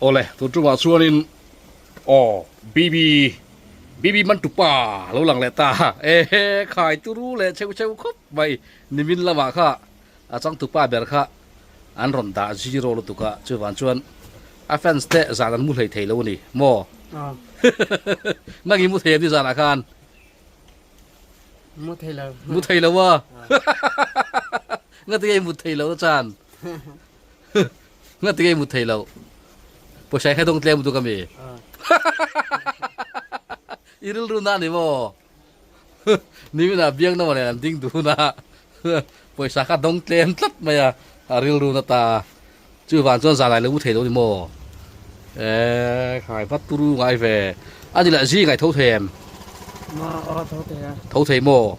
Awle, tun tumah chuanin aw BB BB Mantupa lo lang leh ta e khai turu leh cheu cheu khawp mai nimin lamah kha a changtupa ber kha an rawn dah zero lutuk a chuvang chuan a fans te zan an mu hlei thei lo a ni maw nang i mu thei em ni zanah khan Mu thei lo. Mu thei lo a ngatinge i mut thei lo chan Nga tinge i mut thei loh? Pawisa i khaidawng tlem lutuk ami? I rilru na ni maw? Nimin ah biang nawa nen an ding dun a, pawisa kha dawng tlem tlat mai a, a rilru na ta. Chuvang chuan zan ai lo mu thei lo ni maw? Eee khai vat turu ngai ve. A ni lah zing ai tho thei em? Ma aw tho thei a. Tho thei maw?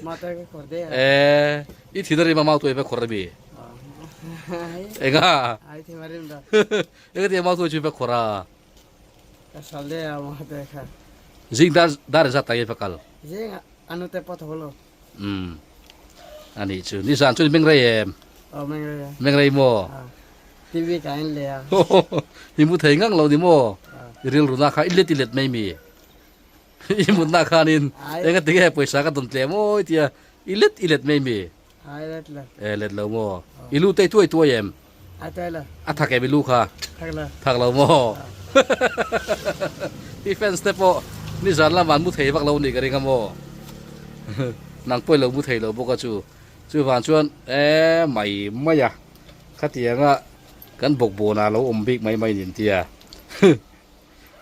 Ma te ka khawr deuh a. Eee i thin a rim a mau tuai ve khawr ami? Enga? Ai thi marim da. Enga ti mau tu chu ve khora. Ka sal de a ma te kha. Jing dar dar za tai va kal. Jing anu te pot holo. Um. Ani chu ni zan chu meng rei em. Oh meng rei. Meng rei mo. TV ka en le a. Hi mu thei ngang lo ni mo. Ril runa kha ilet ilet mai mi. I mut na khanin enga tinge pawisa ka dawn tlem awi tia ilet ilet mai mi. Ai let lo. E let lo maw? I lu te tuai tuai em? Ai tuai lo. A thak em i lu kha? Thak lo. Thak lo maw? I fans te pawh nizan lamah an mu thei vak lo nih ka ring a maw? Nang pawh i lo mu thei lo bawk a chu. Chuvang chuan e mai mai a, khatianga kan bawkbawnah lo awm bik mai mai nin tia.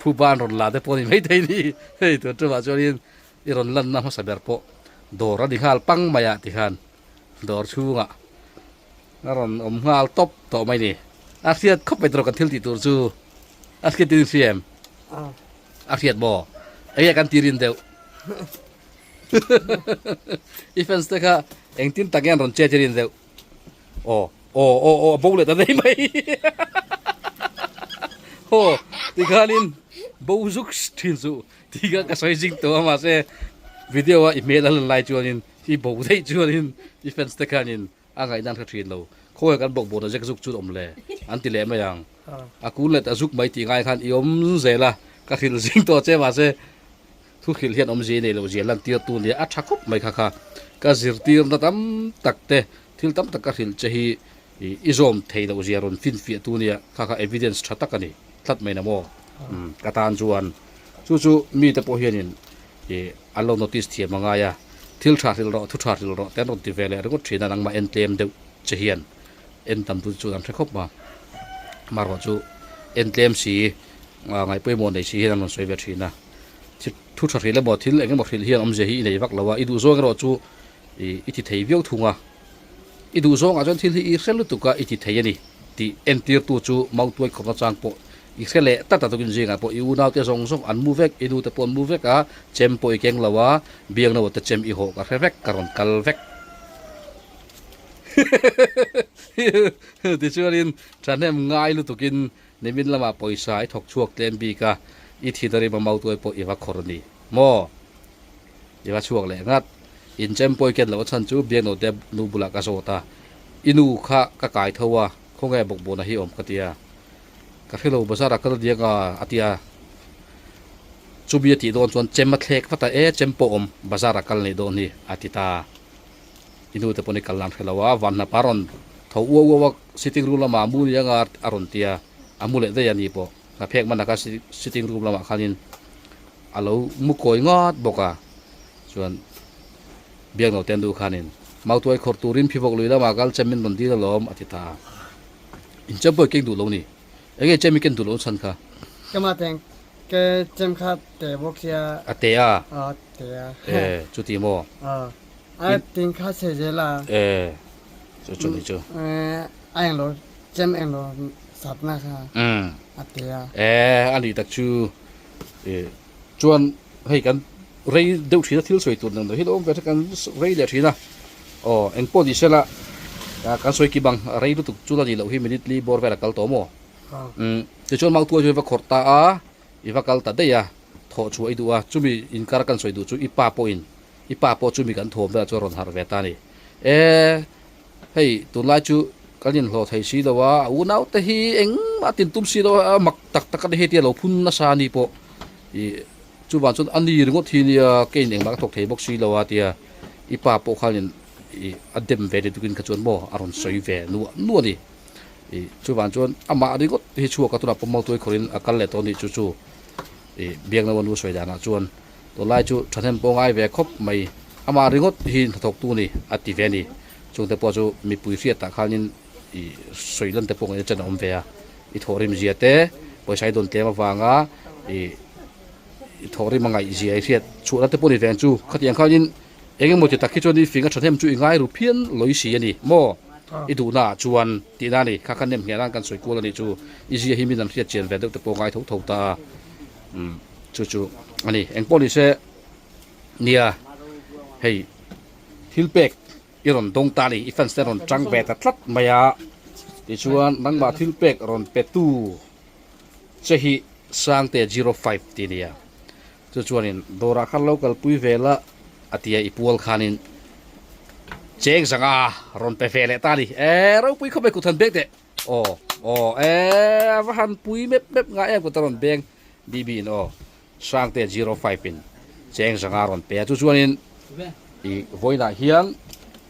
Phuban rawn la te pawh ni maithei ni. Hei tun tumah chuanin I rawn lanna hmasa ber pawh dawr a ni nghal pang mai ah tikhan dawr chhungah a rawn awm nghal tawp tawh mai ni. A hriat khawp mai tawh kan thil tih tur chu a hriat in hria em? A hriat maw? Enge kan ti rin deuh? I fans te kha engtin tak nge an rawn chet i rin deuh? Aw aw aw aw a bo leh ta daih mai aw tikhanin bo zuk thin suh. Ti kha ka sawi zing tawh a mahse video a i hmel a lan lai chuanin i bo daih chuanin i fans te khanin a ngaihdan kha thin lo khawi kan bawk bawhna zek zuk chu awm le an ti leh mai ang a kul leh ta zuk mai tih ngai khan i awm zel a ka hrilh zing tawh che mahse thu hrilh hian awmzia i nei loh zia lan tir tu nia a tha khawp mai kha kha ka zirtirna tam tak te thil tam tak ka hrilh che hi i zawm thei loh zia rawn finfiah tu nia kha kha evidence tha tak a ni tlat mai na maw ka tan chuan Chu chu mite pawh hianin ih an lo notice thiam a ngai a, thil tha hrilh rawh, thu tha hrilh rawh te an rawn ti ve leh ringawt thin a, nangmah en tlem deuh che hian en tam tu chu an hre khawp a, amaherawh chu en tlem si ngaihpawimawh nei si hian an rawn sawi ve thin a, thu tha hrilh emaw thil eng emaw hrilh hian awmzia hi i nei vak lo a, i duh zawng erawh chu ih i ti thei viau thung a, i duh zawngah chuan thil hi i hre lutuk a i ti thei a ni tih entirtu chu mautuai khawpna chang pawh I hre leh tlat a tukin zingah pawh i unaute zawng zawng an mu vek, i nute pawh an mu vek a, chem pawh i keng lo a, biangno te chem i hawh ka hre vek, ka rawn kal vek. Tichuanin thahnem ngai lutukin nimin lamah pawisa i thawk chhuak tlem bik a, i thin a rim a mautuai pawh i va khawr a ni maw? I va chhuak leh ngat. In chem pawh i ken loh a chhan chu biangno te nu bulah ka zawt a, i nu kha ka kai tho a, khawnge bawkbawna hi awm ka tia. Ka hre lo bazar ah kal diak a a ti a, chumi a tih dawn chuan chem a thlek vat a, e chem pawh awm bazar ah kal neih dawn hi a ti ta. I nu te pawn i kal nan hre lo a, van hnap a rawn tho uau uau a, sitting room lamah a mu ni anga a rawn ti a, a mu leh daih a ni pawh. Ka phek hman ah kha sitting room lamah khanin a lo mu kawi ngawt bawk a, chuan biakno te an duh khanin mautuai khawrh turin phivawk lui lamah kal chem min rawn dil alawm a ti ta. In chem pawh i keng duh lo ni. Enge chem i ken duh lo chhan kha? Ka mah teng ke chem kha te bawk sia. A te a? A te a. E chuti maw? A a ting kha chhe zel a. E chu chu ni chu. E a eng lo chem eng lo sat na kha a te a. E a nih tak chu e chuan hei kan rei deuh thin a thil sawi tur nang hi lo awm ve kan rei leh thin a aw eng pawh ni sela kan sawi kim ang rei lutuk chu la ni loh hi minute li bawr vel a kal tawh maw umm tichuan mautuai chu i va khawrh ta a i va kal ta daih a thawh chhuah i duh a chumi inkar kan sawi duh chu i pa pawhin i pa pawh chumi kan thawm velah chuan rawn harh ve ta a ni e hei tunlai chu. Kan inhlawh thei si lo a, a unaute hi engmah tin tum si lo a, mak tak tak a ni hei tia lo phun nasa a ni pawh ih chuvang chuan a ni ringawt hi nia keiin engmah ka thawk thei bawk si lo a tia i pa pawh khanin ih a dem ve lutukin kha chuan maw a rawn sawi ve nuah nuah a ni ih chuvang chuan amah ringawt hi chhuak a tunah pawh mawltuai khawrin a kal leh tawh a nih chu chu ih biakna nu sawi danah chuan tunlai chu thahnem pawh ngai ve khawp mai amah ringawt hi hnathawktu a ni a ti ve a ni. Chungte pawh chu mipui hriatah khanin ih sawi lan te pawh ngaihna chen a awm ve a, i thawhrim zia te pawisa i dawn tlem avanga ih i thawhrim a ngaih zia i hriat chhuahna te pawh ni veng chu khatiang khanin eng emaw ti tak hi chuan i fing a thahnem chu i ngai ru phian lawi si a ni maw i duhna ah chuan tihna a ni kha kha nem ngheh nan kan sawi kual a nih chu i zia hi min an hriat chian ve deuh te pawh ngai tho tho ta a umm chu chu a ni engpawh ni se nia hei. Thil pek i rawn dawng ta a ni, i fans te rawn tang ve ta tlat mai a, tichuan nangmah thil pek rawn pe tu che hi Sangte 05 tih a ni a, chu chuanin dawrah khan lo kalpui ve la a ti a, i pual khanin cheng zanga rawn pe ve leh ta a ni, e ropui khawp mai kut han beng teh, aw aw e a va han pui mep mep ngai em kut a rawn beng BB in aw. Sangte 05 in cheng zanga rawn pe a, chu chuanin ih vawiinah hian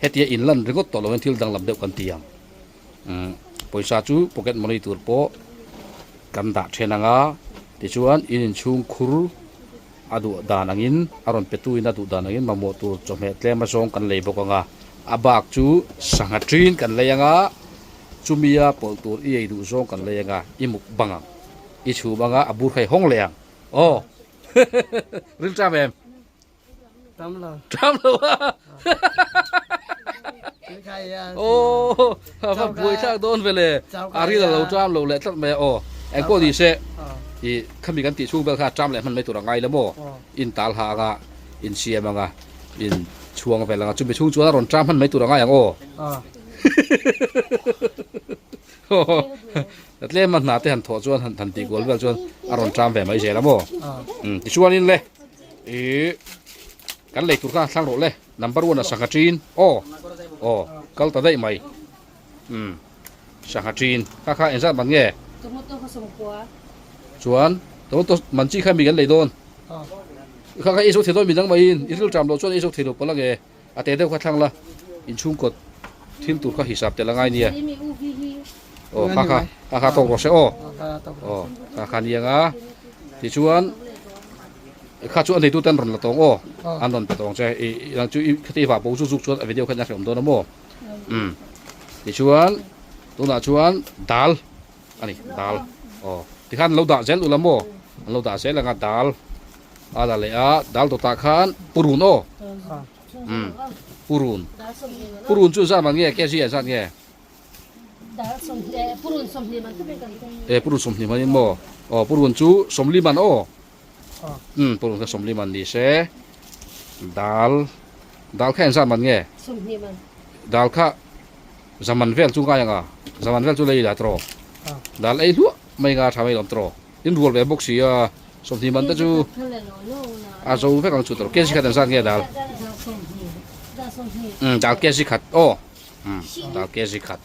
hetia in lan ringawt tawh loin thil danglam deuh kan ti ang. Umm pawisa chu pocket money tur pawh kan dah then ang a, tichuan in inchhung khur a duh dan angin a rawn pe tuin a duh dan angin mamawh tur chawhmeh tlem azawng kan lei bawk ang a, a bak chu sangha ṭin kan lei ang a, chumia pawlh tur i ei duh zawng kan lei ang a, i muk bang ang. I chhum anga a bur kha i hawng leh ang. Aw. Ril ṭam em? Ṭam lo. Ṭam lo a. Aw, a va buai thlak dawn ve le. A ril a lo ṭam lo leh tlat mai a. Aw, eng pawh ni se. I khami kan tih chhung vel kha ṭam leh hman mai tur a ngai lo maw? In tal ha anga, in siam anga, in chhuang vel anga. Chumi chhung chuan a rawn ṭam hman mai tur a ngai ang aw. Tlema hna te han thawh chuan han han tih kual vel chuan a rawn ṭam ve mai zel a maw? Umm tichuanin le ih kan lei tur kha thlang rawh le number one ah sangha ṭin aw aw kal ta daih mai umm sangha ṭin kha kha engzat man nge? Chuan tomato man chi kha mi kan lei dawn kha kha ei zo thei dawn midang maiin i thil ṭam loh chuan ei zo thei lo palh ange. A te deuh kha thlang la, inchhungkaw thil tur kha hisap tel a ngai nia. Aw kha kha, kha kha tawk rawh se aw. Aw kha kha nia nga. Tichuan kha chu a neitu ten rawn la tawng aw. An rawn pe tawng che. I nang chu i khati i vah bo zuk zuk chuan a video khan a hreawm dawn a maw. Umm. Tichuan tunah chuan dal a ni dal. Aw tikhan lo dah zel ula maw. An lo dah zel anga dal. A la leh a, dal dawtah khan purun aw. Umm purun. Purun chu zat man nge kg ah zat nge? E purun 20 man in maw? Aw purun chu 40 man aw. Umm purun kha 40 man ni se. Dal dal kha engzat man nge? Dal kha zaman vel chu ngai anga zaman vel chu lei la tawh. Dal ei hluah mai nga tha mai lawm tawh. In rual ve bawk si a, 20 man te chu a zo vek ang chu tawh. Kg khat engzat nge dal? Umm dal kg khat aw. Umm dal kg khat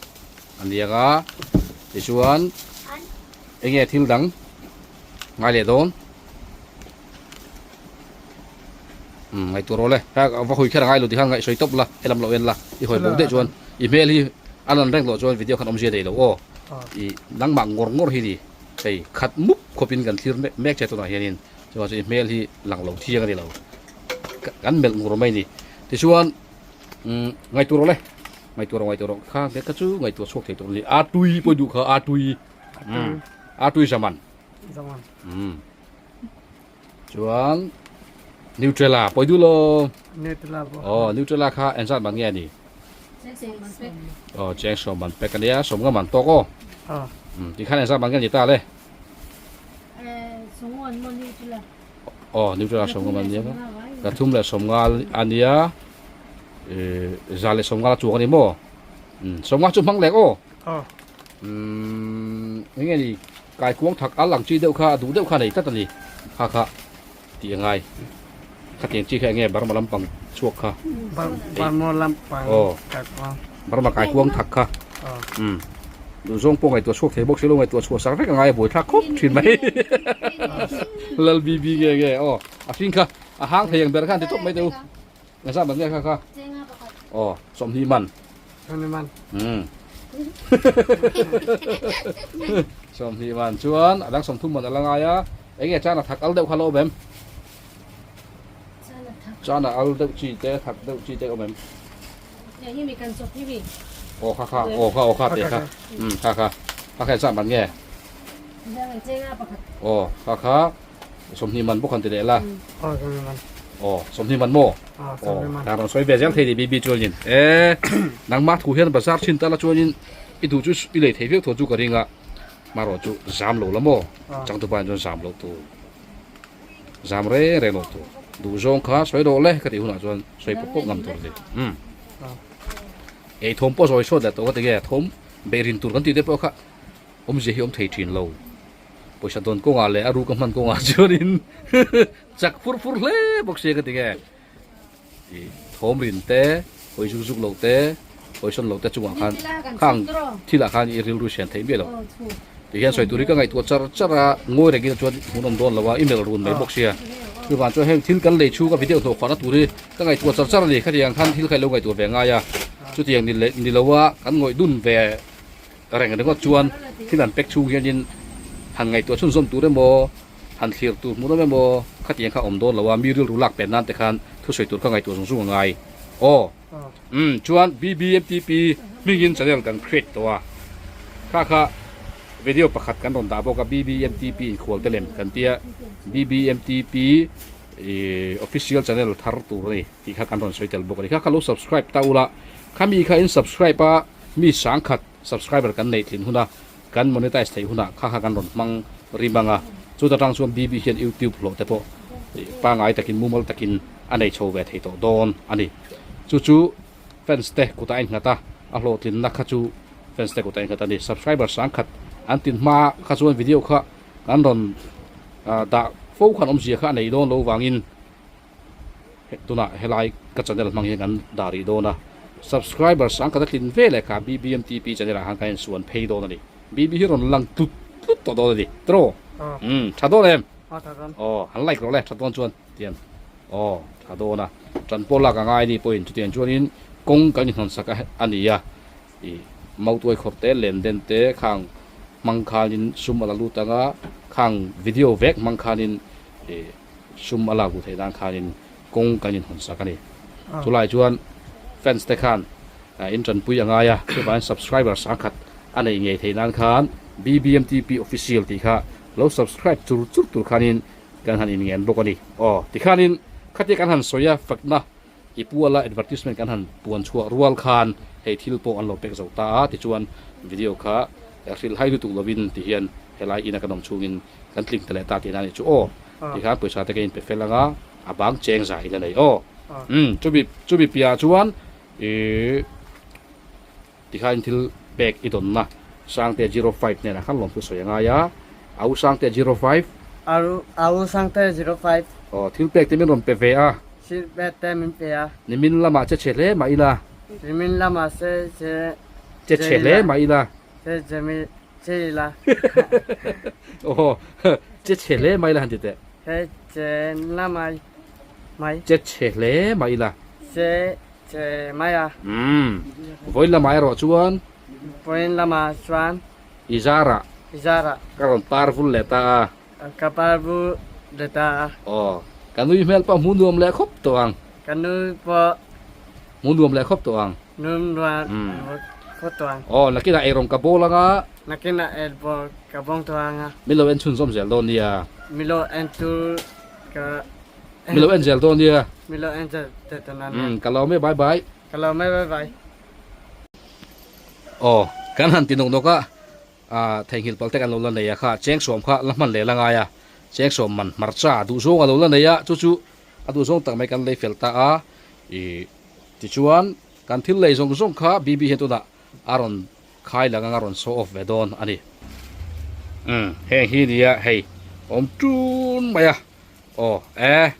a ni ang a. Tichuan enge thil dang ngai leh dawn? Umm ngaihtuah rawh le. Ha va hawi kher a ngai lo tikhan ngaihsawi tawp la, helam lo en la. I hawi bo daih chuan i hmel hi a lan reng loh chuan video khan awmzia nei lo aw. I nangmah ngawr ngawr hi ni. Hei khat mup khawpin kan thlir mek mek che tunah hianin chuan chu i hmel hi lang lo thiang a ni lo kan melh ngur mai a ni tichuan umm ngaihtuah rawh le ngaihtuah rawh ngaihtuah rawh kha kha chu ngaihtuah chhuak thei tur a ni a tui pawh i duh kha a tui umm a tui zaman umm chuan Nutella pawh i duh lo aw Nutella kha engzat man nge a ni aw cheng sawm man pek a nia sawm nga man tawk aw umm tikhan engzat man nge a ni ta le aw Nutella sawm nga man nia ka thum leh sawm nga a nia ih za leh sawm nga la chuang a ni maw umm sawm nga chu hmang leh aw umm eng nge ni Kaikuang thak al ang chi deuh kha a duh deuh kha a nei tlat a ni. Kha kha tih a ngai. Khatiang chi kha enge Burma lampang chhuak kha. Burma lampang Aw. kaikuang. Burma kaikuang thak kha. Um duhzawng pawh ngaihtuah chhuak thei bawk si lo ngaihtuah chhuah sak vek a ngai a buaithlak khawp thin mai. Lal BB nge nge aw a hring kha a hang thei ang ber khan ti tawp mai teh u. Engzat man nge kha kha? Aw 20 man. 20 man. Um 20 man chuan a dang 30 man a la ngai a enge chan a thak al deuh kha lo awm em? Chan a al deuh chi te thak deuh chi te awm em? Aw kha kha aw kha aw kha teh kha um kha kha kha kha engzat man nge? Aw kha kha 20 man bawk han ti leh la. Aw 20 man. Aw 20 man maw? Aw 20 man. Aw rawn sawi ve zel thei ni BB chuanin e nangmah thu hian bazar thin ta la chuanin i duh chu i lei thei viau tho chu ka ring a marawh chu zam lo la maw changtupa in chuan zam loh tur zam reng reng loh tur duh zawng kha sawi rawh le ka tih hunah chuan sawi pawp pawp ngam tur a ni um ei thawm pawh zawi sawt leh tawh ka ti nge thawm beih rin tur kan tih te pawh kha awmzia hi awm thei thin lo pawisa dawn kawngah leh a ruk a hman kawngah chuanin chak fur fur hle bawk sia ka ti nge ih thawm rin te hawi zuk zuk loh te hawi sawn loh te chungah khan khang thilah khan i rilru sian theih miah lo tihian sawi tur hi ka ngaihtuah char char a ngawi rengin chuan hmun awm dawn lo a i melh run mai bawk sia chuvang chuan heng thil kan lei chhung a video hnawh khawhna tur hi ka ngaihtuah char char a ni khatiang khan thil kha i lo ngaihtuah ve ngai a chutiang ni leh ni lo a kan ngawih dun ve reng ringawt chuan thil an pek chhung hianin han ngaihtuah chhunzawm tur emaw han thlir tur hmuh nawm emaw khatiang kha a awm dawn lo a, mi rilru lak pen nan te khan thusawi tur kha ngaihtuah zung zung a ngai. Aw umm chuan BBMTP hmingin channel kan create tawh a, kha kha video pakhat kan rawn dah bawk a BBMTP inkhual te lem kan tia BBMTP ih official channel thar tur a ni tih kha kan rawn sawi tel bawk a ni. Kha kha lo subscribe ta ula, khami kha in subscribe a mi sangkhat subscriber kan neih tlin huna kan monetize theih hunah kha kha kan rawn hmang rim ang a, chuta tang chuan BB hian YouTube hlawh te pawh pangai takin mumal takin a nei chho ve thei tawh dawn a ni. Chu chu fans te kutah a innghat a, a hlawhtlinna kha chu fans te kutah a innghat a ni. Subscriber sangkhat an tin hma kha chuan video kha kan rawn dah fo khan awmzia kha a nei dawn lo vangin Tunah helai ka channel hmang hian kan dah rih dawn a, subscribers ang khat a tlin ve leh kha BBMTP channel ah khan kan insuan phei dawn a ni. BB hi rawn lang tlut tlut tawh dawn a ni. Tiraw? Umm tha dawn em? Aw han like rawh le tha dawn chuan tian aw tha dawn a, tan pawh lak a ngai ni pawhin chutiang chuanin kawng kan inhawn sak a ni a, ih mautuai khawr te len den te khang hmang khanin sum a la lut ang a, khang video vek hmang khanin ih Sum a lak duh theih nan khanin kawng kan inhawn sak a ni. Chulai chuan fans te khan in tanpui a ngai a, chuvangin subscriber sangkhat a neih ngei theih nan khan BBMTP Official tih kha lo subscribe chur chur tur khanin kan han inngen bawk a ni. Aw tikhanin khatia kan han sawi a fakna i puala advertisement kan han puan chhuah rual khan hei thil pawh an lo pek zo ta a, tichuan video kha hrilh hai lutuk lovin tihian helai ina kan awm chhungin kan tling ta leh ta tihna a nih chu aw tikhan pawisa te ka inpe fel anga a bang cheng zah in a nei aw umm chumi chumi piahah chuan ihh tikhan thil pek i dawnna Sangte 05 hnenah khan lawmthu sawi a ngai a a u Sangte 05 A u Sangte 05 aw thil pek te min rawn pe ve a thil pek te min pe a nimin lamah che chhe hle mah ila nimin lamah che che che chhe hle mah ila che che mi Che ila. Aw, che chhe hle mai la han ti teh. Che che la mai mai. Che chhe hle mai ila. Che che mai a. Umm, vawiin lamah erawh chuan. Vawiin lamah chuan. I zarah. I zarah. Ka rawn par vul leh ta a. Ka par vul leh ta a. Aw, ka nui hmel pawh hmu nuam leh khawp tawh ang. Ka nui pawh. Hmu nuam leh khawp tawh ang. Num nuam khawp tawh ang. Aw, nakinah eirawng ka bawl ang a. Nakinah eirawng ka bawng tawh ang a. Min lo en chhunzawm zel dawn nia. Min lo en tur ka. Min lo en zel dawn nia. Min lo en zel dawn nia. Ka lawm e, bye bye. Ka lawm e, bye bye. Aw, kan han ti nawk nawk a. A theihnghilh palh te kan lo la nei a kha, cheng sawm kha la hman leh la ngai a, cheng sawm man hmarcha duhzawng a lo la nei a, chu chu a duhzawng tak mai kan lei fel ta a, ih tichuan kan thil lei zawng zawng kha BB hian tunah a rawn khai lang anga rawn show off ve dawn a ni. Umm heng hi nia hei awm tun mai a, aw e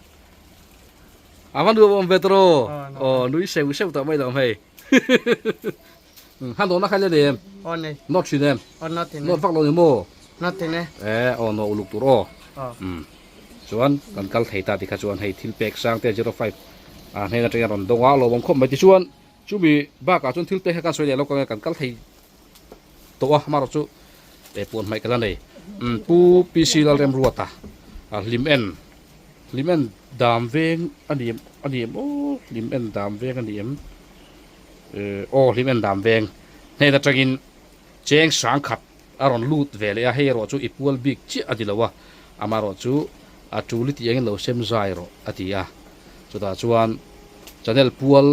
a va nuam awm ve tawh aw, aw nui seu seu tawh mai lo hei. Han nawhna kha i la nei em? Aw nei. Nawt thin em? Aw nawt thin e. Nawt vak lo ni maw? Nawt thin e. E aw nawh uluk tur aw. Aw. Umm chuan kan kal thei ta tikha chuan hei thil pek sang te 05 a hnen atangin a rawn dawng a lawmawm khawp mai tichuan chumi bakah chuan thil pek kha kan sawi leh lo ka nge kan kal thei tawh a amaherawh chu eh puan hmaih ka la nei. Umm Pu PC Lalremruata a hlim en hlim en dam veng a ni em a ni em aw hlim en dam veng a ni em. Aw hlim en dan veng hnen atangin cheng sang khat a rawn lut ve leh a, hei erawh chu i pual bik chiah a ni lo a, amaherawh chu a tul i tih angin lo sem zai rawh a ti a, chutah chuan channel pual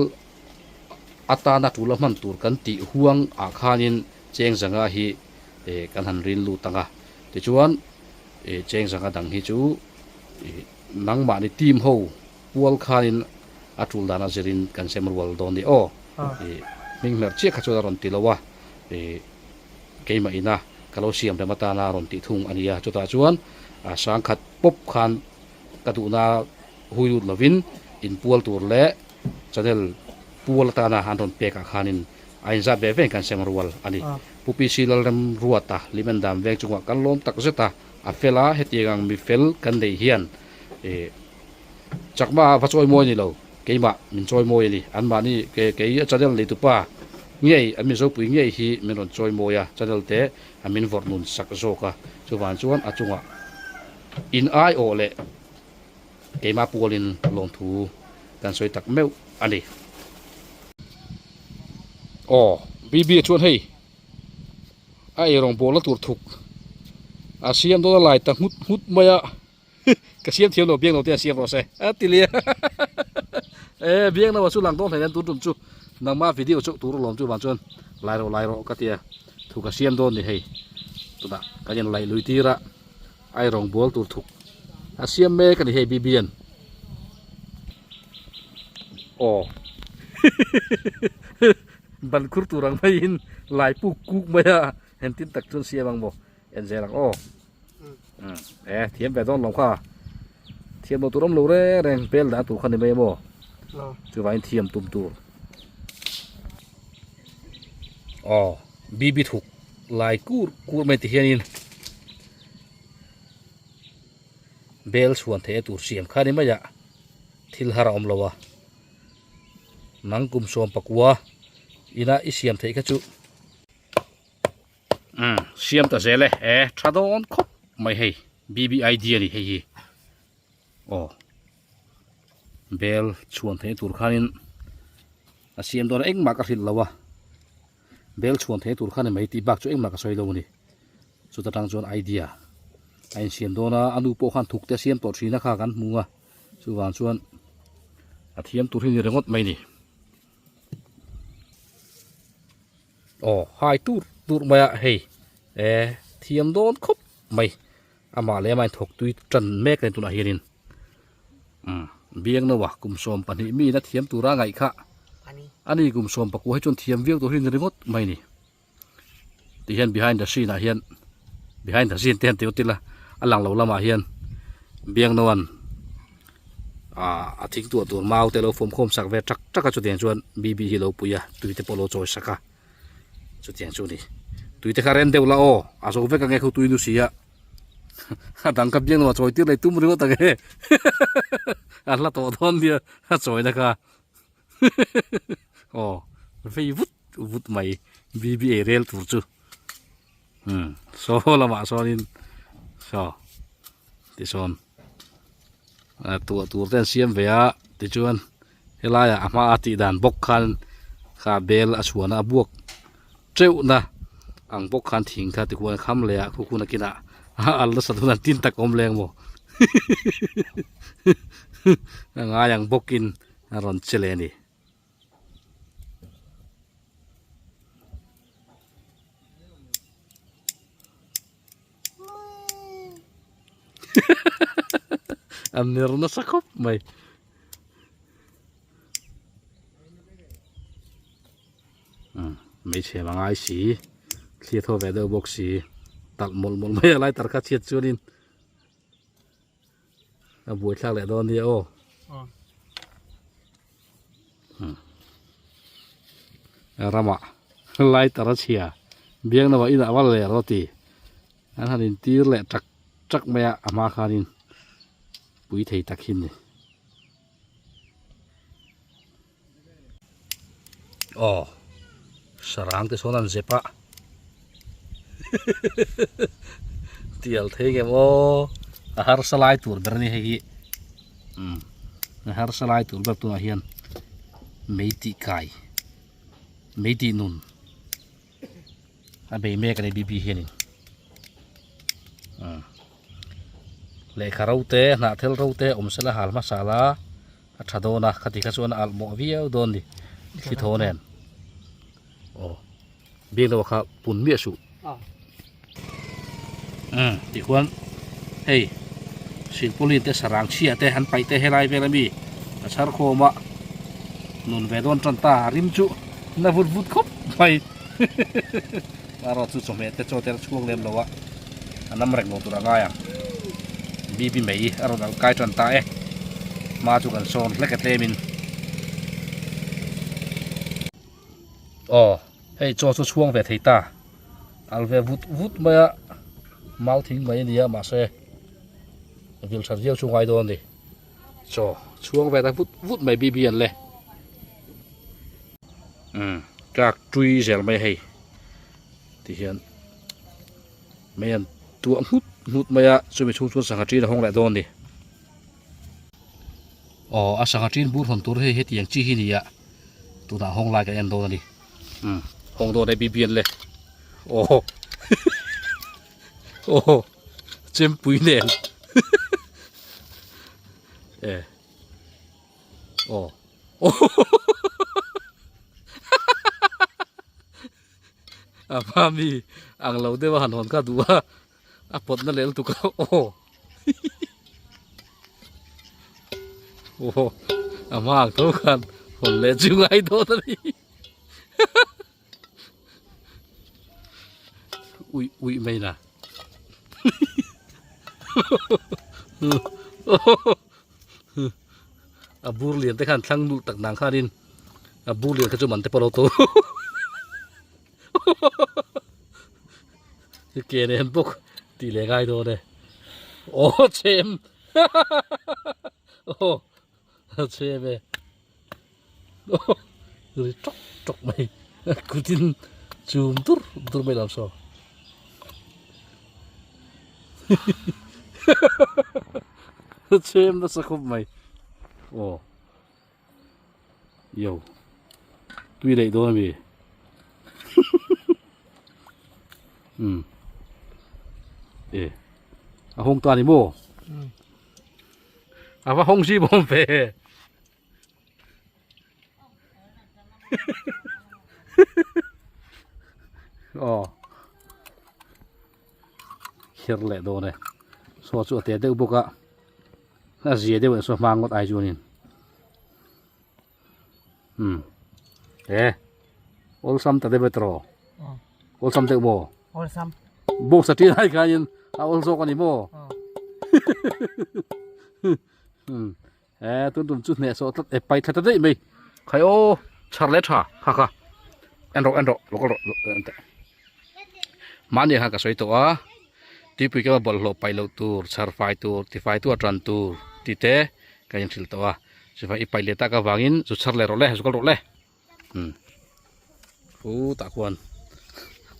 atana tul a hman tur kan tih huang ah khanin cheng zanga hi kan han rin lut ang a, tichuan cheng zanga dang hi chu nangmahni team ho Pual khanin a tul dan a zirin kan sem rual dawn ni aw. Ih hming hmer chiah kha chuan a rawn ti lo a, ih keimah ina ka lo siam rem atana a rawn tih thung a nia. Chutah chuan a sang khat pawp khan ka duhna hui lut lovin inpual tur leh channel pual atana an rawn pek ah khanin a inzat ve veng kan sem rual a ni. Pu PC Lalremruata Limendam veng chungah kan lawm tak zet a, a fel a, hetiang ang mi fel kan neih hian ih Chakma va chawi mawi a ni lo, keimah min chawi mawi a ni. Anmahni ke kei a channel neitupa ngei, an Mizopui ngei hi min rawn chawi mawi a, channel te a min vawrh nun sak zawk a. Chuvang chuan a chungah in aiawh leh keimah pualin lawmthu kan sawi tak meuh a ni. Aw, BB chuan hei a eirawng bawlna tur thuk a siam dawn a lai ta nghut nghut mai a. Ka siam thiam lo biang lo te a siam rawh se a ti lia e biang lo chu lang dawn hlei nen tun tum chu nangma video chauh tur alawm chu vang chuan lai rawh lai rawh ka tia thu ka siam dawn ni hei tunah kan in laih lui tir a ai rawng bawl tur thuk a siam mek a ni hei BBN aw ban khur tur ang maiin lai puk kuk mai a engtin tak chuan siam ang maw en zel ang aw. E thiam ve dawn lo kha thiam lo tur awm lo reng reng pel dah tur kha ni mai emaw chuvangin thiam tum tur aw bb thuk lai kur kur mai ti hianin bel chhuan theih tur siam kha ni mai a thil har a awm lo a nang kum sawm pakua ina i siam theih kha chu. Umm siam ta zel e e tha dawn khawp mai hei BBID a ni hei hi aw bel chhuan theih tur khanin a siam dawn a engmah ka hrilh lo a bel chhuan theih tur khan ni mai tih bak chu engmah ka sawi lo a ni chuta tang chuan idea a insiam dawn a a nu pawh khan thuk te a siam tawh thin a kha kan hmu a chuvang chuan a thiam tur hi ni ringawt mai a ni. Aw hai tur tur mai a hei e thiam dawn khawp mai amah leh amah in thawk tui tan mek a ni tunah hianin umm biang no a kum 12 mi in a thiam tura ngaih kha ani kum 19 hi chuan thiam viau tur hi ni ringawt mai a ni tihian behind the scene ah hian behind the scene te han ti vat ila a lang lo lamah hian biang no an ah a thing tuah tur mau te lo fawm khawm sak ve tak tak a chutiang chuan bb hi lo pui a tui te pawh lo chawi sak a chutiang chu a ni tui te kha ren deuh la aw a zo vek ange khaw tui nu si a a dang kha biang no a chawi tir leh tum ringawt ange a hla tawh dawn nia a chawi na kha aw vei vut vut mai BBA rel tur chu umm saw lamah sawnin saw tisawn tuah tur te an siam ve a tichuan helaiah a hmaa tih dan bawk khan kha bel a chhuahna a buak teuhna ang bawk khan thing kha tikhuan a kham leh a khu khun a kinah a al nasa dawn an tin tak awm leng maw a ngai ang bawkin a rawn che leh a ni. A ner nasa khawp mai. Hmeichhe a ngai si thli a thaw ve deuh bawk si talh mawlh mawlh mai a lai tar kha chhiat chuanin a buaithlak leh dawn nia aw. Ramah. Lighter a chhia biang lamah inah va ler aw ti an han intir leh tak tak mai a a hma khanin pui thei tak hi ni. Aw sarang te sawn an zep a tial thei nge maw a harsa lai tur ber a ni hei hi umm a harsa lai tur ber tunah hian mei tih kai mei tih nun a bei mek a ni bibi hianin umm lehkha ro te hnahthel ro te awm sela hal hmasa la. A tha dawn a, khati kha chuan a alh mawh viau dawn ni, thli thaw nen. Aw, biak deuh kha pun miah suh. Umm, tikhuan hei silpaulin te sarang chhia te an paih te helai vel ami a chhar khawm a, nun ve dawn tan ta a rim chu na vut vut khawp mai. Erawh chu chawhmeh te chaw te a chhuak lem lo a, a nam reng lo tur a ngai ang. Bibi mai a rawn alh kai tan ta e, hma chu kan sawn hlek a tlemin. Aw, hei chaw chu chhuang ve thei ta, alh ve vut vut mai a, mau thing mai a nia mahse vil that viau chu ngai dawn a ni. Chaw chhuang ve ta vut vut mai Bibi an le. Umm tlak tui zel mai hei ti hian mei an tuah nghut nghut mai a chumi chhung chuan sangha ṭin a hawng leh dawn a ni aw a sangha ṭin bur hawn tur hei hetiang chi hi a ni a tunah hawng lai kan en dawn a ni umm hawng dawn e bibian le aw aw chempui nen e Aw. A hma mi ang lo deuh a han hawn kha duh a, a pawt na leh lutuk a aw. Aw a hma ang tho khan hawn leh chu ngai dawn a ni. Uih uih mai na. A bur lian te khan thlang nulh tak nang khanin a bur lian kha chu man te pawh a lo to ke nen bawk tih leh ngai dawn e aw chem aw chem e ri tawk tawk mai kutin chum dur dur mai lam saw Chem nasa khawp mai. Aw. Yo. Tui leh dawn ami. Um. E. A hawng ta ni maw? A va hawng zim awm ve. Aw kher leh dawn e saw chu a te deuh bawk a a zia deuh eh saw hma ngawt ai chuanin um e awlsam ta deuh e tawh awlsam deuh maw awlsam box a ṭin ai khanin a awl zawk a ni maw um He tun tum chu hneh sawh tlat e pai thla ta daih mai khai aw chhar leh tha kha kha en rawh en rawh lo kal rawh en teh mahni khan ka sawi tawh a tuipui kema bawlhhlawh paih loh tur chhar fai tur tifai tu a tan tur tih te ka inhrilh tawh a chuvang i paih leh tak avangin zu chhar leh rawh le zu kal rawh le. Umm khutah khuan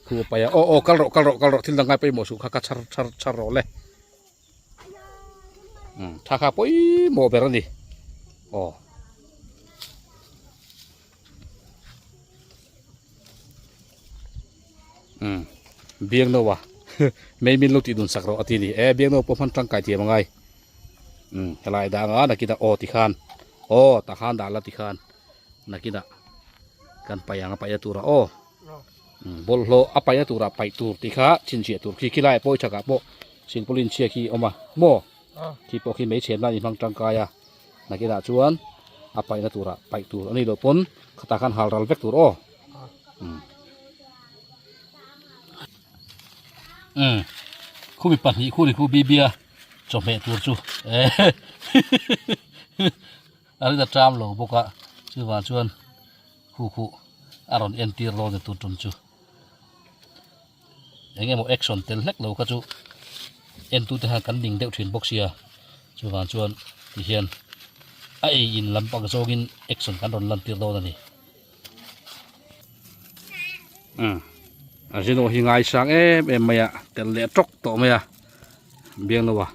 khu a paih a aw aw kal rawh kal rawh kal rawh thil dang ngai pawimawh suh kha kha chhar chhar chhar rawh le umm tha kha pawimawh ber a ni aw umm biang no a mei min lo tih dun sak rawh a ti a ni e biang no pawh hman tangkai thiam a ngai umm helai dang a nakinah aw tikhan aw tah khan dah la tikhan. Nakinah kan paih ang a paihna turah aw bawlhhlawh a paihna turah paih tur tih kha chhinchhiah tur khi khi laiah pawh i chhakah pawh silpaulin chhia khi a awm a maw khi pawh khi mei chhen nan i hmang tangkai a nakinah chuan a paihna turah paih tur a nih loh pawn khatah khan hal ral vek tur aw umm khumi pahnih khu ni khu bibia chawhmeh tur chu A rin a ṭam lo bawk a, chuvang chuan khu khu a rawn entir dawn a ni tun tum chu. Eng emaw action tel hlek lo kha chu entute khan kan ning deuh thin bawk sia chuvang chuan tihian a ei in lampang zawngin action kan rawn lantir dawn a ni. Umm a zino hi ngaisang em em mai a tel leh tawk tawh mai a biang lo a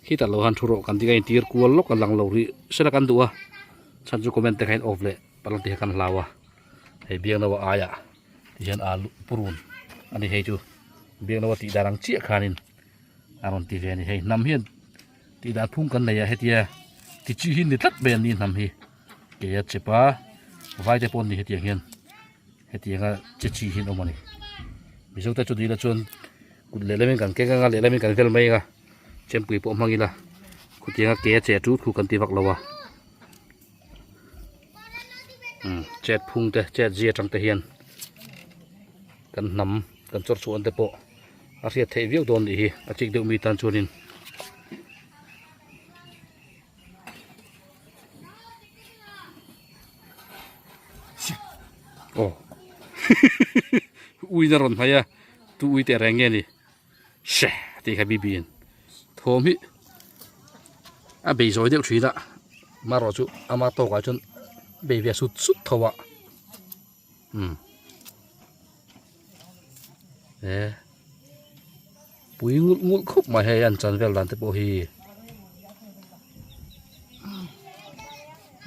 khitah lo han thu rawh kan tih a intir kual lawk a lang lo rih sela kan duh a chhan chu comment te kha in off leh palang tih kha kan hlau a hei biang lo a aiah. Tihian alu purun a ni hei chu biak lo a tih dan ang chiah khanin a rawn ti ve a ni hei hnam hian tih dan phung kan nei a hetia ti chi hi ni tlat mai an ni hnam hi kei a chep a vai te pawh an ni hetiang hian hetianga che chi hi an awm a ni mizo te chu ni ila chuan kut lehlamin kan keng anga lehlamin kan vel mai anga chempui pawh hmang ila khutianga ke a che tut khu kan ti vak lo a. Chet phung te chet zia atang te hian kan hnam kan chawr chhuah te pawh a hriat theih viau dawn nih hi a chik deuh mi tan chuanin aw ui na rawn hmai a tu ui teh reng nge ni. Hre tih kha bibi in thawm hi a bei zawi deuh thin a marawh chu ama tawkah chuan a bei ve sut sut tho a umm e pui nghulh nghulh khawp mai hei an chan vel dan te pawh hi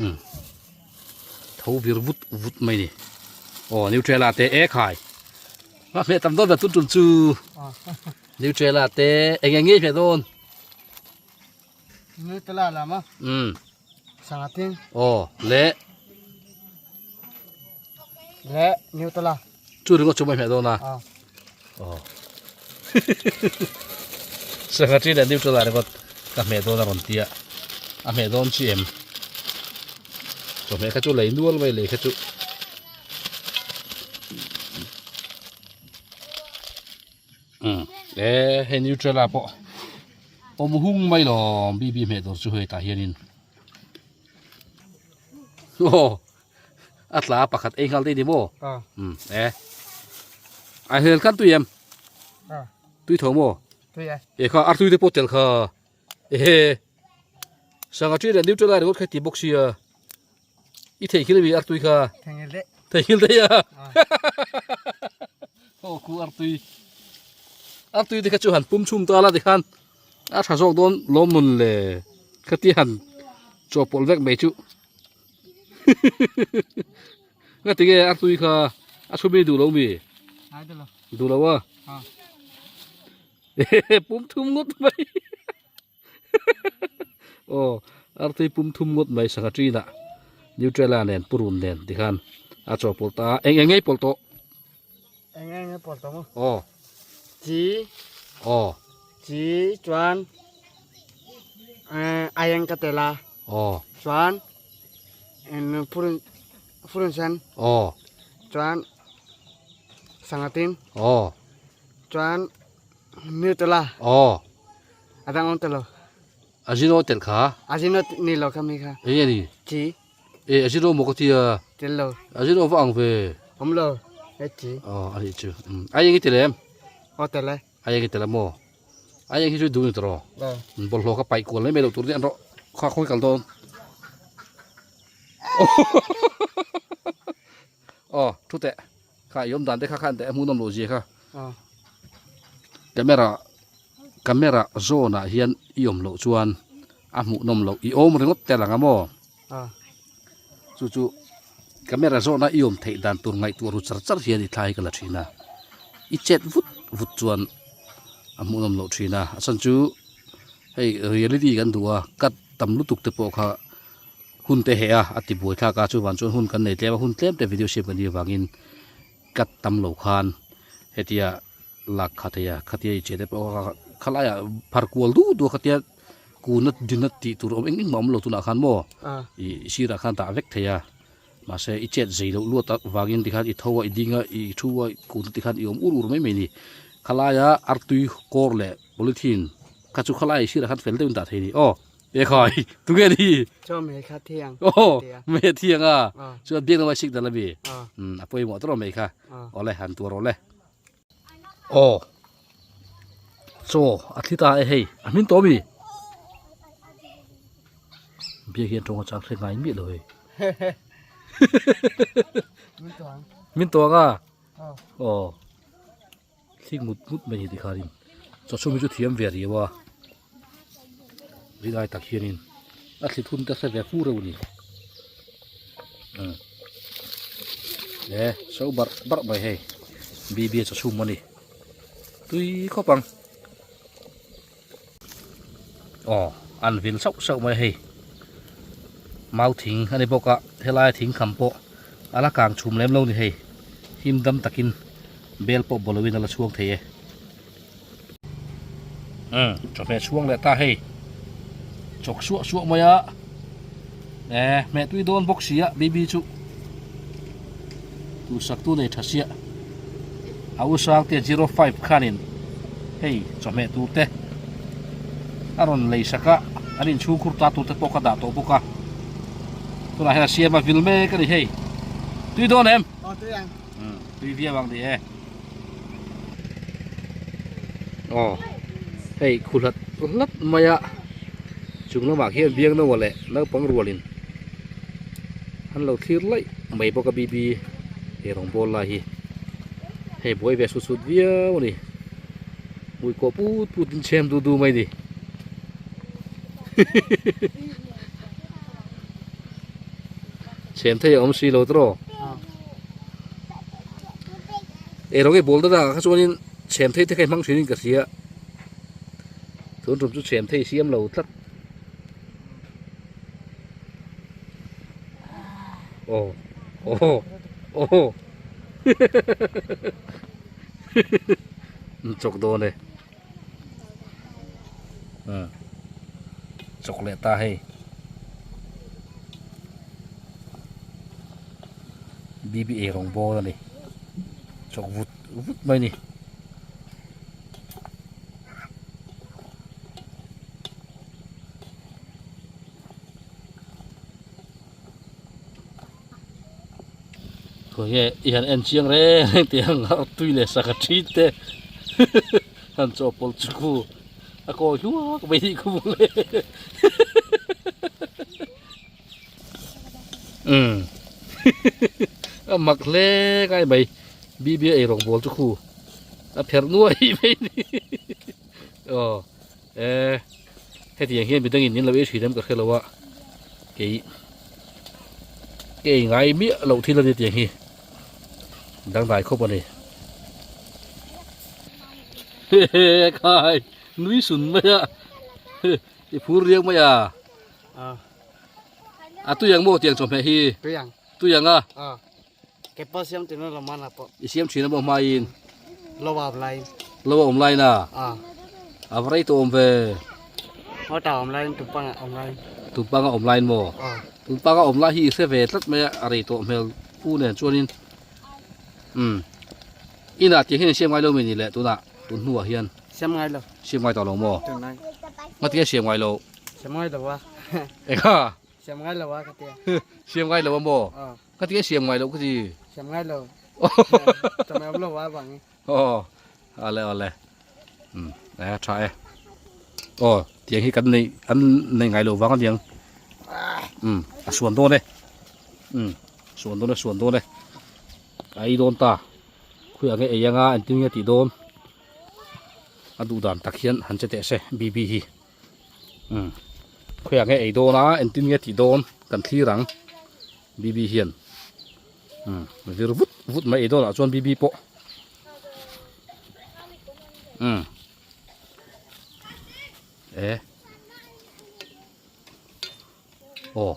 umm tho vir vut vut mai a ni aw nutella te e khai. A hmeh tam dawn ve tun tum chu Nutella te eng eng nge hmeh dawn Nutella lam a sanga tin aw le le Nutella chu ringawt chu mai hmeh dawn a aw sangha tin leh Nutella ringawt ka hmeh dawn a rawn tia a hmeh dawn chi em chawhmeh kha chu lei nual mai lei kha chu E hei Nutella pawh awm hung mai lawm BB hmeh tur chu hei tah hianin aw a tla pakhat ei nghal daih ni maw e a hel khan tui em tui tho maw e kha artui te pawh tel kha ehe sangha ṭi leh Nutella ringawt kha ti bawk sia. I theihngilh ami artui kha? Theihngilh daih. Theihngilh daih a? Aw khu artui. Artui te kha chu han pum chhum ta la tikhan a tha zawk dawn lawm nun le khati han chawhpawlh vek mai chu. Nga tinge artui kha a chhum i duh lo mi? Ai duh lo. Duh lo a? Pum thum ngawt mai. Aw artui pum thum ngawt mai sangha ṭinah Nutella nen purun nen tikhan a chaw pawlh ta a eng eng ngei pawlh tawh eng eng ngei pawlh tawh maw aw chi aw chi chuan aieng ka tel a aw chuan purun purun sen aw chuan sangha tin aw chuan Nutella aw A dang awm tel lo. Ajino tel kha. Ajino ni lo kha mi kha. Eng nge ni? Chi. E ajino maw ka tia. Tel lo. Ajino va ang ve. Awm lo. E chi. Aw a nih chu. Ai eng i tel em? Aw tel e. Ai eng i tel a maw? Ai eng hi chu duh ni tawh. Aw. Bawlhhlawh kha paih kual mai mai loh tur nia an rawh kha khawi kal dawn. Aw thu teh. Kha i awm dan te kha khan teh a hmuhnawm loh zia kha. Aw. Camera camera zawn ah hian i awm loh chuan a hmuhnawm loh i awm ringawt tel ang a maw? Aw. Chu chu camera zawn a i awm theih dan tur ngaihtuah ru char char hian i thla hi ka la thin a. I chet vut vut chuan a hmuhnawm loh thin a. A chhan chu hei reality kan duh a cut tam lutuk te pawh kha hun te heh a a ti buai thlak a chuvang chuan hun kan nei tlem a hun tlem te video siam kan nih avangin cut tam lo khan hetia lak kha thei a khatia i che te pawh kha khalaiah phar kual duh duh a khatia kuna dina tih tur awm eng eng mah awm lo tunah khan maw ih sirah khan dah vek thei a mahse i chet zei loh luat avangin tikhan i tho a i ding a i thu a kuna tikhan i awm ur ur mai mai a ni khalaia artui kawr leh polythene kha chu khalai sirah khan fel deuhin dah thei a ni aw. E khai, tunge ni? Chaw mei kha thiang. Oh, mei thiang a. Chuan biak lama sik dal ami. Um, a pawimawh tawh mei kha. Awle, han tuar awle. Aw. Chaw a thli ta e hei, a hmin tawh ami. Biak hian tawng a chang hre ngai miah lo hei. Min tuang. Min tuang a. Aw. Thli ngut ngut mai hi tikhanin chaw chhum hi chu thiam ve riau a, rinai tak hianin a thli thun te hre ve fu reuh a ni. Umm e so barh barh mai hei BB a chaw chhum a ni tui khawp ang aw an vil sauh sauh mai hei mau thing a ni bawk a helai thing kham pawh a la kang chhum lem lo ni hei him dam takin bel pawh baw lovin a la chhuang thei e umm chawhmeh chhuang leh ta hei chawk suah suah mai a e hmeh tui dawn bawk si a baby chu duhsak tu nei tha siah a u sangte 05 khanin hei chawhmeh tur te a rawn lei sak a an inchhung khur ta tur te pawh ka dah tawh bawk a tunah hian a siam a vil mek a ni hei tui dawn em aw tui ang umm tui viau ang ni e aw hei khu hlat hlat mai a chung lamah khian biangnoa leh naupang rualin an lo thlir laih mai bawk a bb ei rawngbawl lai hi hei buai ve sut sut viau a ni hmui kawh put put in chhem du du mai a ni chhem thei a awm si lo tawh ei rawng ei bawl deuh ah kha chuanin chhem thei te kha i hmang thin in ka hria tun tum chu chhem thei siam lo tlat. Aw aw aw chawk dawn e umm chawk leh ta hei BBA rawng bawl a ni chawk vut vut mai a ni. Khawnge i han en chiang reng reng tih ang a tui leh sangha thi te han chawhpawlh chu khu a kawi hluak mai hi khu mawle umm a mak hle ngai mai BBA eirawngbawl chu khu a pherh nuai mai a ni aw. E hetiang hian midangin min lo ei thin em ka hre lo a kei ka ei ngai miah loh thil a ni tiang hi dangdai khawp a ni hehe khai nui sun mai a i phur riang mai a a tui ang maw tiang chawhmeh hi tui ang tui ang a Ke pawh siam thin a lo man a pawh. I siam thin a maw hmaiin? Lo a awm laiin. Lo a awm laiin a? A. A va rei tawh awm ve. Hawta awm laiin Tumpanga awm laiin. Tumpanga awm laiin maw? A. Tumpanga awm lai hi i hre ve tlat mai a, a rei tawh hmel pu nen chuanin umm inah tiang hian i siam ngai lo mi ni le tunah tun hnuah hian? Siam ngai lo. Siam ngai tawh lo maw? Tunlai. Ngatinge siam ngai lo? Siam ngai lo a. Engha? Siam ngai lo a ka tia. Siam ngai lo a maw? Aw. Ka ti a siam ngai lo ka ti. Siam ngai lo. Chawhmeh awm lo a vang i. Aw. Ale ale. Um e tha e. Aw tiang hi kan nei an nei ngai lo vang aniang. Um a suan dawn e. Um suan dawn e suan dawn e. A ei dawn ta. Khui ang e ei anga engtin nge tih dawn. A duh dan tak hian han che teh se BB hi. Umm khawiah nge ei dawn a engtin nge tih dawn kan thlir ang BB hian umm vir vut vut mai ei dawn ah chuan BB pawh umm e aw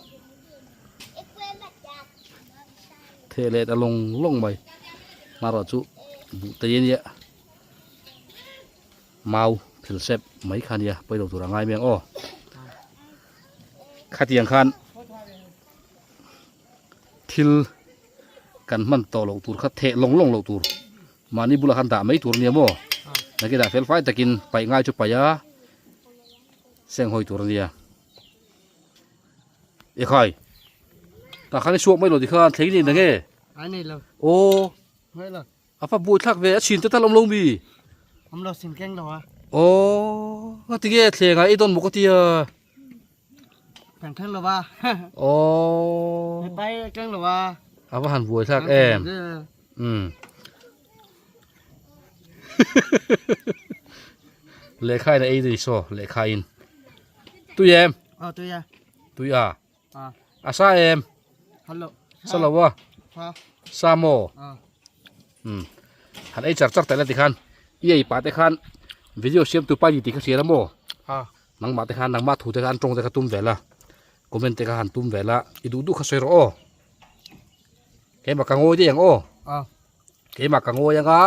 theh leh ta lawng lawng mai marawh chu buh te ania. Mau thil sep mai kha nia pawi lo tur a ngai mai ang aw. Khatiang khan thil kan hman tawh loh tur kha theh lawng lawng loh tur mahni bulah khan dah mai tur ania maw. Nakin ah fel fai takin paih ngai chu paih a seng hawi tur ania. Ekhai. Tah khan i suak mai lo tikhan thleng nei na nge? Ai nei lo. Aw. Mai lo. A fa buai thlak ve a chhin te tal awm lo mi? Awm lo sin keng lo a. Aw. Nga ti nge thleng ah i dawn maw ka tia? Kan thleng lo a. Aw. He pai keng lo a. A va han buai thlak em. Umm. Lehkha in a ei ni saw lehkha in. Tui em? Aw tui a. Tui a. A. A sa em? Hello. Sa lo a. Sa. Sa maw? A. Umm. Han ei char char ta la tikhan i ei pah te khan video siam tu pa ni tih kha hria la maw? A. Nangmah te khan nangmah thu te khan tawng te kha tum ve la. Comment te kha han tum ve la. I duh duh kha sawi rawh aw. Keimah ka ngawi daih ang aw. A. Keimah ka ngawi anga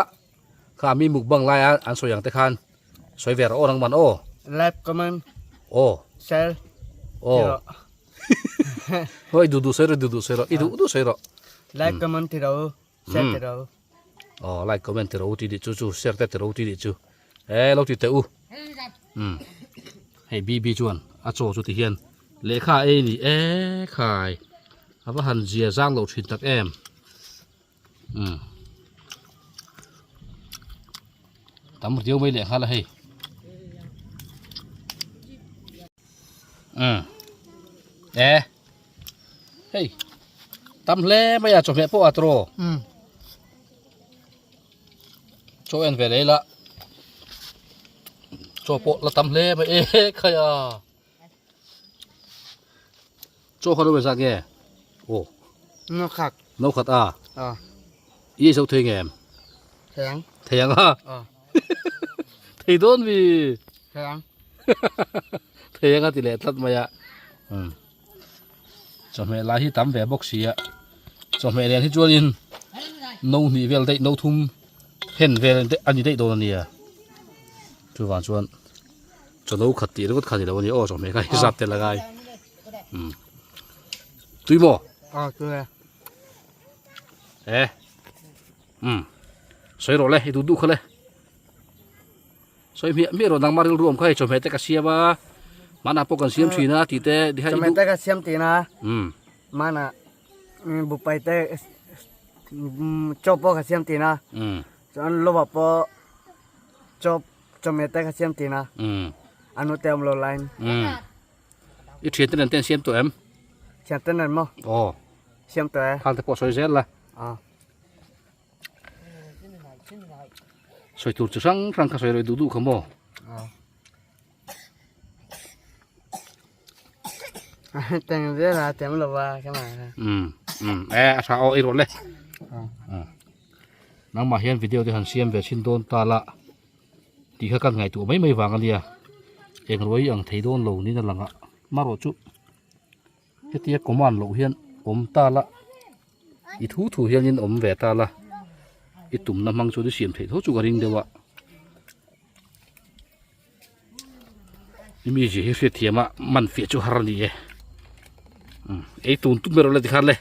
kha mi mukbang laia an sawi ang te khan sawi ve rawh aw nangman aw. Like comment. Aw. Share. Aw. Hoi duh duh sawi rawh duh duh sawi rawh i duh duh sawi rawh. Like comment ti rawh u share ti rawh u. Aw like comment ti rawh u ti dih chu chu share te ti rawh u ti dih chu e lo ti teh u. Umm hei BB chuan a chaw chu ti hian lehkha ei ni e khai a va han zia zang loh thin tak em. Umm tam riau mai leh nghal a hei umm e hei tam hle mai a chawhmeh pawh a tawh umm chaw en ve leh ila chaw pawh la tam hle mai e khai a. Chaw kha lo zat nge? Aw. No khat. No khat a. A. I zo thei ngem? Thei ang. Thei ang a? A. Thei dawn mi? Thei ang. Thei ang a ti leh tlat mai a. Um. Chawhmeh lai hi tam ve bawk si a. Chawhmeh nen hi chuanin no hnih vel daih no thum hen vel a ni daih dawn a nia. Chuvang chuan Chawlo khat tih ringawt kha ni lo a ni aw chawhmeh kha hi zat tel a ngai umm tui maw aw tui e e umm sawi rawh le i duh duh kha le sawi hmiah hmiah rawh nangmah rilru awm kha hei chawhmeh te ka siam a hmanah pawh kan siam thin a tih te tikha i duh chawhmeh te ka siam thin a umm hmanah bupai te chaw pawh ka siam thin a umm chuan lovah pawh chaw Chawhmeh te ka siam thin a. Umm. A nu te awm lo laiin. Umm. I thian te nen te an siam tawh em? Thian te nen maw? Aw. Siam tawh e. Khang te pawh sawi zel la. Aw. Sawi tur chi hrang hrang kha sawi rawih duh duh kha maw? Aw. Teng zel a tem lo va ka ma. Umm. Umm. E a tha aw i rawh le. Aw. Nangmah hian video te han siam ve chhin dawn ta la tih kha kan ngaihtuah mai mai vang a nia eng ruai ang thei dawn lo niin a lang a marawh chu hetia command loh hian awm ta la i thu thu hianin awm ve ta la i tumna hmang chuan i siam theih tho chu ka ring deuh a i mizia hi hriatthiam a man fiah chu har a ni e ei tun tum erawh le tikhan le.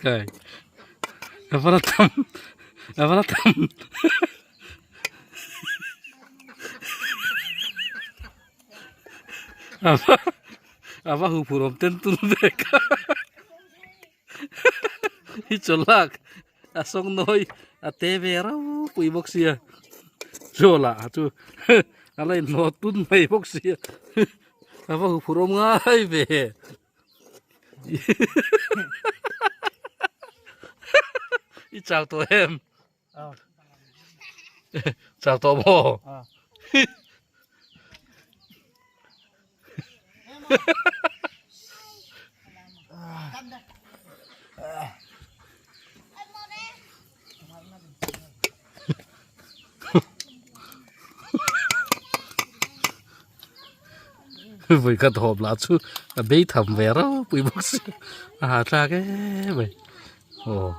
Kai. Avala tam. Avala tam. Ava ava hu phurom ten tun ve ka. Hi cholak a song noi a te ve rau pui bawk sia. Zawla chu a la inhlawh tun mai bawk sia. Ava hu phurom ngai ve. I chau tawh em? Chau tawh maw? Vui ka thawm lah chu a bei tham ve ropui bawk si a hahthlak em mai aw.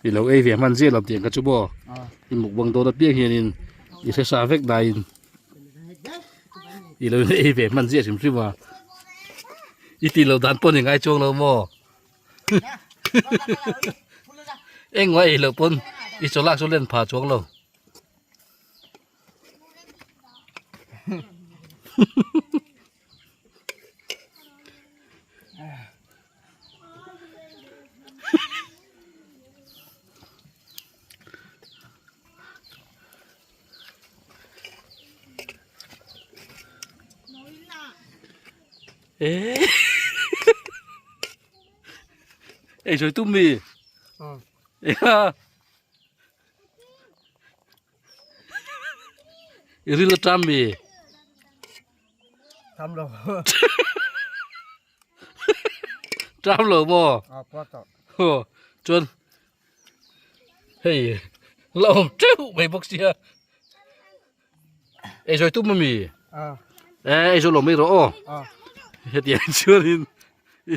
I lo ei ve hman ziah lo tih ang kha chu maw i mukbang dawn apiang hianin i hre sa vek daiin i lo ei ve hman ziah hrim hrim a i tih loh dan pawh ni ngai chuang lo maw engmah ei loh pawn i chaw lak chu len pha chuang lo. Ei sawi tum mi? I ril a ṭam mi? Ṭam lo. Ṭam lo maw? A pawt tawh. Aw, chuan hei la awm teuh mai bawk sia. Ei sawi tum ami? A. E ei sawi lo mai rawh aw. A. Hetiang chuanin i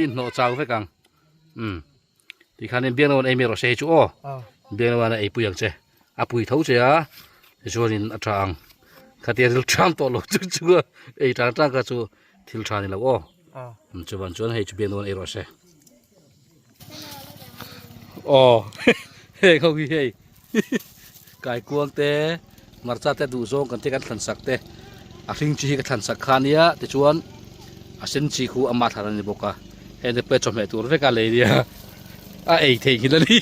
inhnawh chau vek ang. Um. Tikhanin biangnawn ei mai rawh se hei chu aw. Biangnawn a eipui ang che. A pui tho che a, tichuanin a tha ang. Khatia thil ṭham tawh lo chu chu a ei ṭang ṭang kha chu thil ṭha ni lo aw. Chuvan chuan hei chu biangnawn ei rawh se. Aw heng ho hi hei kaikuang te hmarcha te duh zawng kan te kan thlan sak te a hring chi hi ka thlan sak kha ania tichuan a sen chi khu ama thlan a ni bawk a heng te pawh chawhmeh tur vek a lei nia a ei thei nghin a ni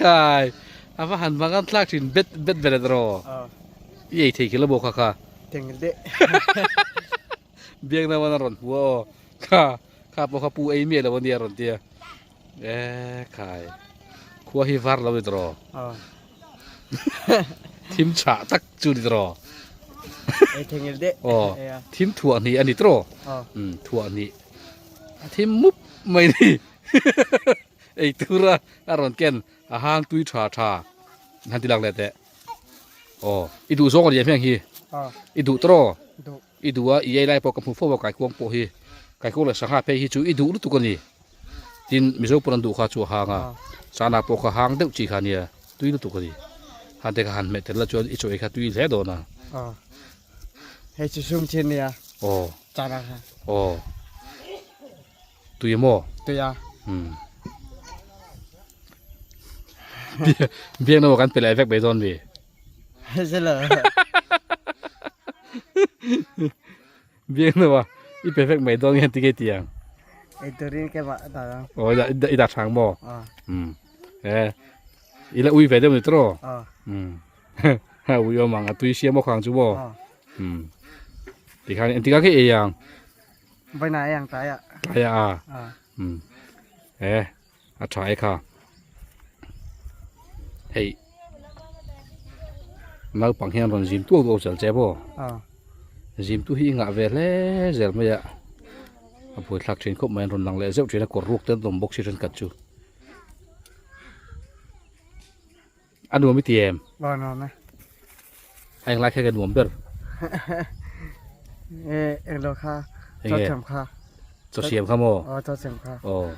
khai a va han bang an thlak thin bet bet ber rawh i ei thei nghin a bawk kha kha biak na a rawn hmu a aw kha kha pawh kha pu ei miah lo a nia a rawn ti a e khai khua hi var lo ni tawh rawh thim chhah tak chu ni tawh rawh aw thim thuah hnih a ni tawh rawh thuah hnih a thim mup mai ni ei tura a rawn ken a hang tui tha tha han ti lang leh teh aw i duh zawng a ni em heng hi i duh tawh rawh. I duh a, i ei lai pawh ka hmu fo a kaikuang pawh hi, kaikuang leh sangha phei hi chu i duh lutuk a ni. Tin, Mizo pawn an duh kha chu a hang a, chana pawh kha hang deuh chi kha nia. tui lutuk a ni. Han te kha han hmeh tel la chuan i chaw ei kha tui hle dawn a. Aw. Hei chu sum thin nia. Aw. Chana kha. Aw. Tui maw? Tui a. Hmm. Biak na kan pe leh vek mai dawn mi. Zelo. Biak na wa i pe vek mai dawn nge ti ke tiang. Ei turin ke ba da. Oh i da i da thang mo. Ah. Hmm. Eh. I la ui ve deuh ni tro. Ah. Hmm. Ha ui om ang a tui sia mo khang chu mo. Ah. Hmm. Ti khan en ti ka ke ei ang. Vaina ei ang tai a. Tai a. Ah. Hmm. Eh. A tha e kha. Hei. Naupang hian rawn zim tuak tuak zel che maw? Ah. Zim tu hi i ngah ve hle zel mai a. A buaithlak thin khawp mai an rawn lang leh zeuh thin a kawr ruak te an awm bawk si thenkhat chu. A nuam i ti em? Aw nuam e. A englai kha ka nuam ber. E englo kha chaw siam kha. Chaw siam kha maw? Aw chaw siam kha. Aw.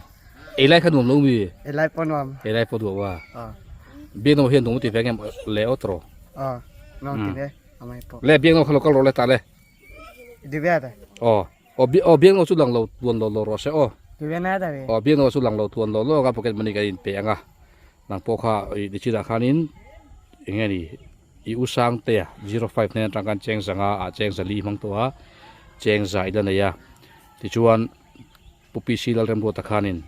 Ei lai kha nuam lo mi? Ei lai pawh nuam. Ei lai pawh nuam a. Aw. Biakno hian nuam ti ve ngem le aw tawh. Aw nuam ti ve amai pawh. Le biakno kha lo kal rawh le ta le. Divya ta. Aw. Aw bi aw biakno chu lang lo tuan lo lo rawh se aw. Divya na ta ve. Aw biakno chu lang lo tuan lo lo ka pocket money ka in pe anga. Nang pawh kha i nichinah khanin eng nge ni i u Sangtea 05 hnen atang khan cheng zanga ah cheng zali hmang tawh a cheng za ila nei a tichuan Pu PC Lalremruata khanin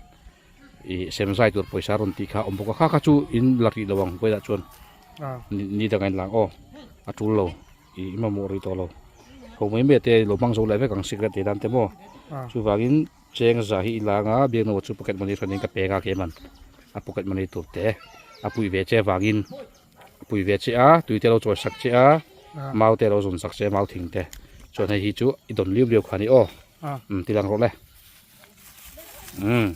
i semzai tur pawisa rawn tih kha a awm bawk a kha kha chu in la rih lo ang vawilah chuan ni dangah in lang aw a tul lo i mamawh rih tawh lo ho mai mai te lo hmang zo leh vek ang cigarette ei nan te maw chuvangin Cheng za hi i lang a, Biaknawa chu pocket money hranin ka peng a keiman a pocket money tur te a pui ve che vangin a pui ve che a, tui te lo chawi sak che a, mau te lo zawn sak che a, mau thing te chuan hei hi chu i dawn liu liu kha a ni aw, umm ti lang rawh le umm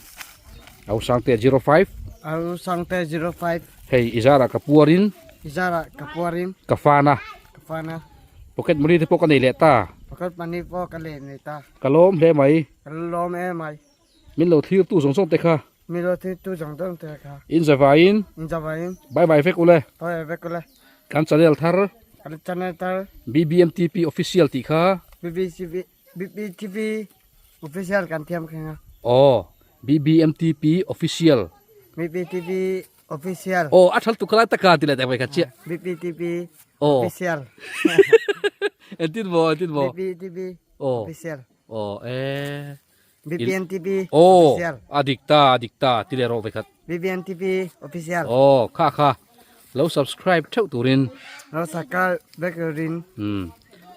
au sangte 05 Au sangte 05 hei i zarah ka puarin i zarah ka puarin ka fana ka fana pocket money te pawh ka nei leh ta pocket money pawh ka leh nei ta. Ka lawm hle mai. Ka lawm e mai. Min lo thlir tu zawng zawng te kha. Min lo thlir tu zawng zawng te kha. In zavaiin. In zavaiin. Bye bye vek ule. Bye bye vek ule. Kan channel thar. Kan channel thar. BBMTP official tih kha. BBCB BBTP official kan thiam kha nga. Aw BBMTP official. BBTP official. Aw a thal tuk kha lai taka ti leh tak mai kha chiah. BBTP official. Entin maw entin maw. BBTP Aw. Official. Aw e. BBNTP Aw official. a dik ta a dik ta ti leh rawh vekhat. BBNTP official. Aw kha kha lo subscribe theuh turin. Lo subscribe vek turin. Um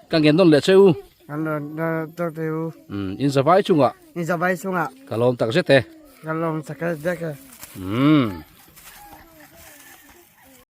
ka ngen nawn leh che u. Kan nawn nawn che u. Um in zavai chungah. In zavai chungah. Ka lawm tak zet e. Ka lawm tak zet e. Um.